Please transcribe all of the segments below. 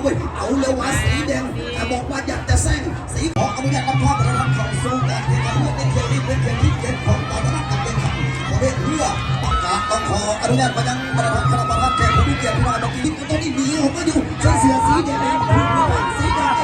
ເອົາແລ້ວວ່າສີແດງ ຖ້າບອກວ່າຢາກຈະແຊງ ສີ ຂໍອະນຸຍາດນຳພາທ່ານເຂົ້າສູ່ການແຂ່ງຂັນເຮືອໃນຖ້ຽວນີ້ ເປັນຖ້ຽວທີເຈັດຂອງກອງທັນການແຂ່ງຂັນປະເພດເຮືອ ປະກາດຕ້ອງຂໍອະນຸຍາດໄປຍັງບັນດາທ່ານຄະນະປະທານແຂກຜູ້ມີກຽດ ພີ່ນ້ອງທີ່ມີ ຕອນນີ້ໜີອອກມາຢູ່ໃສ່ເສື້ອສີແດງ ສີແດງ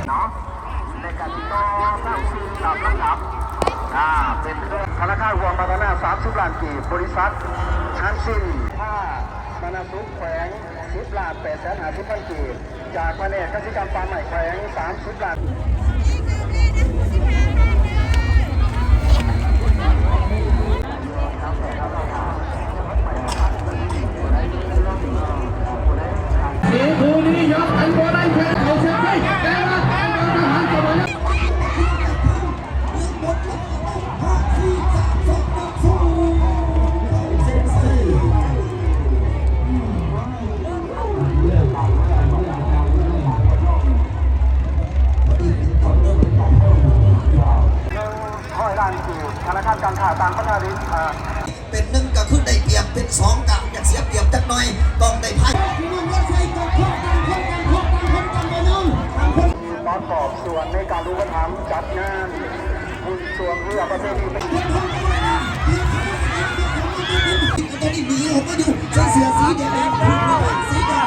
ເນາະ ໃນການຕິດຕໍ່ເຂົ້າສູ່ລຳດັບ ອາ ເປັນທະນາຄານຮ່ວມພັດທະນາ ສາມສິບລ້ານກີບ, ບໍລິສັດ ຮັນຊິນ ມານາສຸກ ແຂວງ ສິບລ້ານແປດແສນຫ້າສິບພັນກີບ, ຈາກພະແນກກະສິກຳປ່າໄມ້ແຂວງ ສາມສິບລ້ານ. ຮ້ອຍລ້ານກີບ ທະນາຄານການຄ້າຕ່າງປະເທດ ເປັນໜຶ່ງກໍຄືໄດ້ປຽບ, ເປັນສອງກໍຢາກເສຍປຽບຈັກໜ່ອຍ, ຕ້ອງໄດ້ພາຍ. ປະກອບສ່ວນໃນການອຸປະຖຳຈັດງານບຸນຊ່ວງເຮືອປະເພນີ ຕອນນີ້ໜີອອກມາຢູ່ໃສ່ເສື້ອສີແດງ ສີແດງ.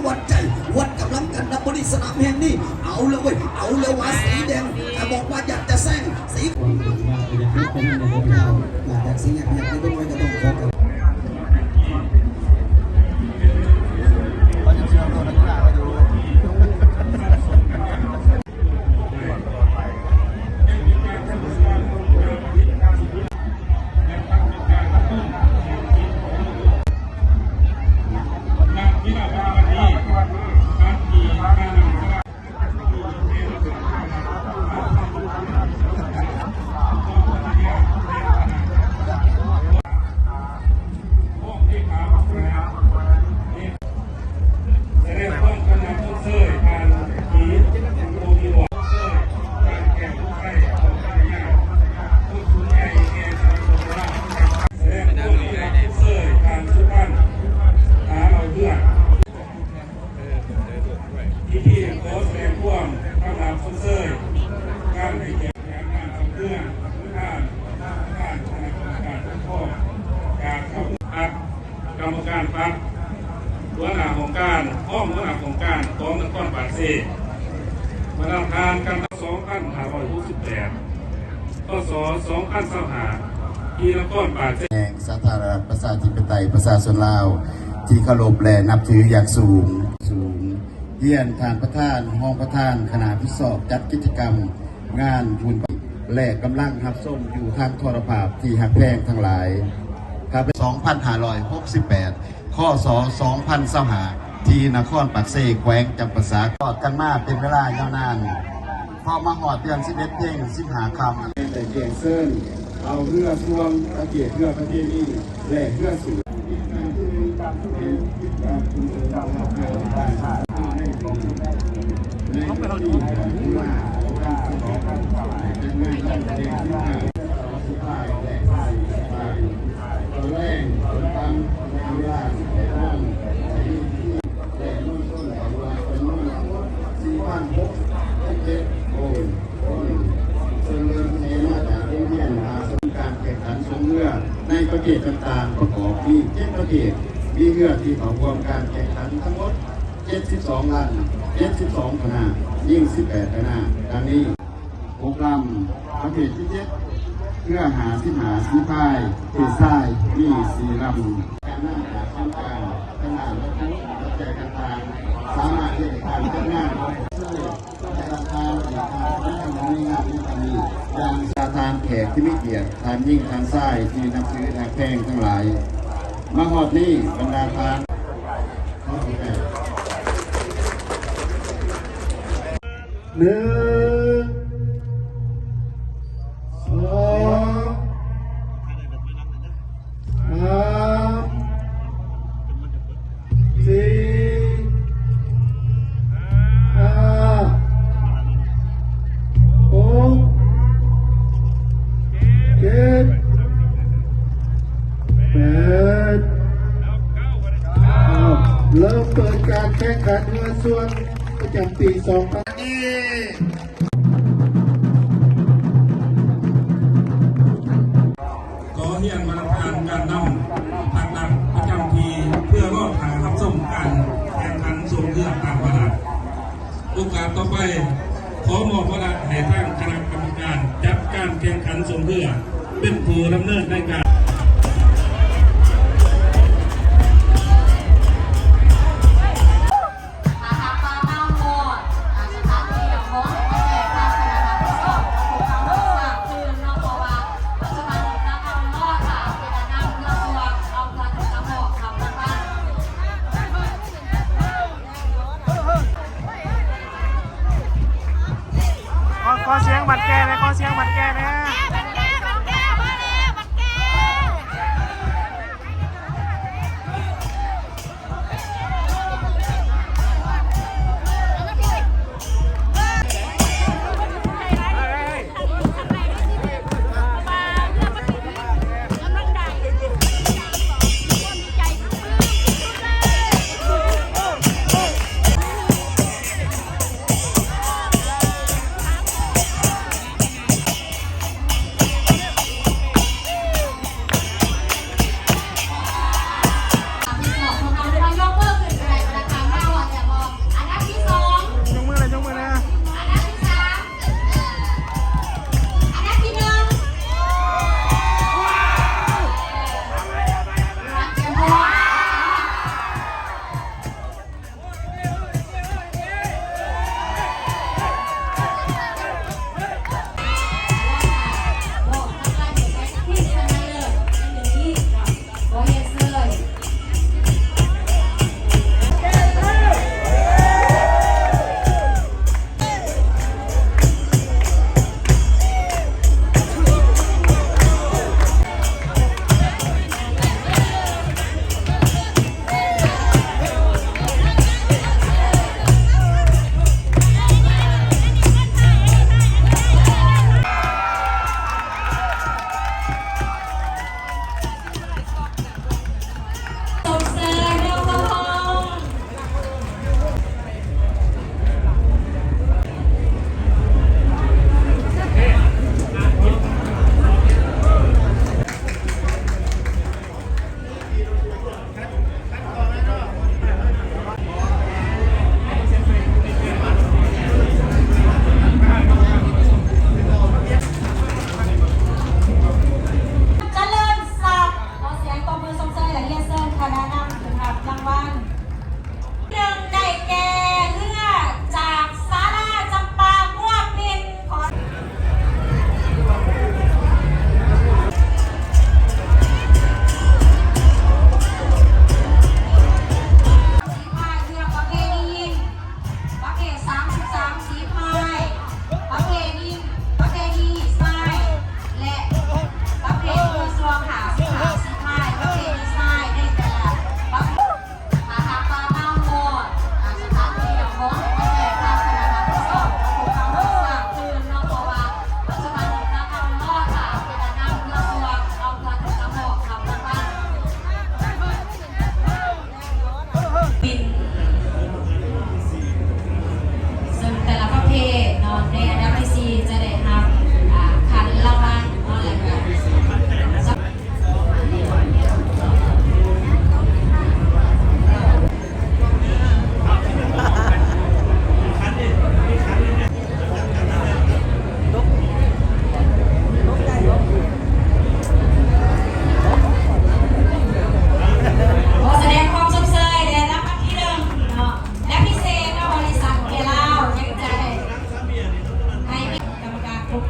ວັດໃຈ ວັດກຳລັງກັນນະ ມື້ນີ້ສະໜາມແຫ່ງນີ້ ເອົາແລ້ວເວີ້ຍ ເອົາແລ້ວວ່າສີແດງ ຖ້າບອກວ່າຢາກຈະແຊງ ສີ ຈາກສີ່ແຍກພະຍັກເລັກນ້ອຍກໍຕ້ອງຂໍກັນ ເຂົາຍັງເຊື່ອມຕໍ່ນັກກິລາຢູ່. ເ ຮອງຫົວໜ້າໂຄງການຂອງນະຄອນປາກເຊ ບັນດາທ່ານກັນ ສອງພັນຫ້າຮ້ອຍຫົກສິບແປດ ພ.ສ. ສອງພັນຊາວຫ້າ ທີ່ນະຄອນປາກເຊ ແຫ່ງສາທາລະນະລັດປະຊາທິປະໄຕປະຊາຊົນລາວ ທີ່ເຄົາລົບ ແລະ ນັບຖືຢ່າງສູງ, ສູງ. ຮຽນທ່ານປະທານ, ຮອງປະທານຄະນະຮັບຜິດຊອບຈັດກິດຈະກຳງານບຸນ ແລະ ກຳລັງຮັບຊົມຢູ່ທາງໂທລະພາບທີ່ຮັກແພງທັງຫຼາຍ. ສອງພັນຫ້າຮ້ອຍຫົກສິບແປດ ຄ.ສ. ສອງພັນຊາວຫ້າ ທີ່ນະຄອນປາກເຊ ແຂວງຈຳປາສັກ. ຮອດກັນມາເປັນເວລາຍາວນານ. ພໍມາຮອດເດືອນສິບເອັດ ເພັງ ສິບຫ້າຄ່ຳ ໄດ້ແຈ້ງເຊີນເອົາເຮືອຊ່ວງປະເກດເຮືອປະເພນີ ແລະ ເຮືອສູງ ຕອນແລງ ຕອນຄ່ຳ ເວລາສິບແປດໂມງ ແລະ ມວນຊົນເຂົ້າຮ່ວມຈຳນວນສີ່ພັນຫົກສິບເຈັດຄົນ ເຊິ່ງເລີ່ມແຫ່ມາຈາກໂຮງຮຽນ ພາຊົນການແຂ່ງຂັນສົງເຮືອໃນປະເທດຕ່າງໆ ປະກອບມີເຈັດປະເທດ ມີເຮືອທີ່ເຂົ້າຮ່ວມການແຂ່ງຂັນທັງໝົດເຈັດສິບສອງລຳ ເຈັດສິບສອງຄະນະ ຍິງສິບແປດຄະນະ ດັ່ງນີ້. ຫົກລຳ, ປະເພດທີເຈັດ ເຮືອຫ້າສິບຫ້າຝີພາຍ ເພດຊາຍ ມີສີ່ລຳ. ການນຳຈາກສູນກາງທາງດ້ານວັດຖຸປັດໄຈຕ່າງໆ ສາມາດເຮັດໃຫ້ການຈັດງານຂອງເຮົາສຳເລັດ ແລະ ທາງການຈັດງານໃນງານໃນຄັ້ງນີ້ ຢ່າງ ທ່ານແຂກທີ່ມີກຽດ, ທ່ານຍິງ, ທ່ານຊາຍທີ່ນັບຖືຮັກແພງທັງຫຼາຍ, ມາຮອດນີ້ ບັນດາທ່ານ ຂໍຂອບໃຈ. ໜຶ່ງ ສອງ ສາມ ສີ່ ຫ້າ ຫົກ ເຈັດ ແປດ ເກົ້າ ເລີ່ມເປີດການແຂ່ງຂັນເຮືອຊ່ວງປະຈຳປີສອງພັນ ນີ້ ຂໍຮຽນບັນດາທ່ານການນຳພັກລັດປະຈຳທີ່ ເພື່ອລໍຖ້າຮັບຊົມການແຂ່ງຂັນສົງເຮືອຕາມວາລະ. ໂອກາດຕໍ່ໄປ ຂໍມອບວາລະໃຫ້ທາງຄະນະກຳມະການຈັດການແຂ່ງຂັນສົງເຮືອ ເປັນຜູ້ດຳເນີນລາຍການ. ຖ້າຫາກວ່າມາຮອດ ອາ ສະຖານທີ່ ຂໍໃຫ້ໄປແຈ້ງທາງຄະນະຮັບຜິດຊອບຂອງພວກເຮົາຮັບຊາບເນາະ ເພາະວ່າປັດຈຸບັນນີ້ພວກເຮົາລໍຖ້າເປັນອັນນຳເຮືອຕົວ ເອົາເຮືອຂຶ້ນມາຮອດ ເອົາເຮືອມາ. ຂໍ ຂໍສຽງບັດແກ່ແດ່ ຂໍສຽງບັດແກ່ແດ່. ບັດແກ່ ບັດແກ່ ມາແລ້ວ ບັດແກ່. ເ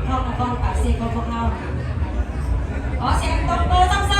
ຂອງນະຄອນປາກເຊຂອງພວກເຮົາ. ຂໍສຽງຕົບມືຊ້ຳໆ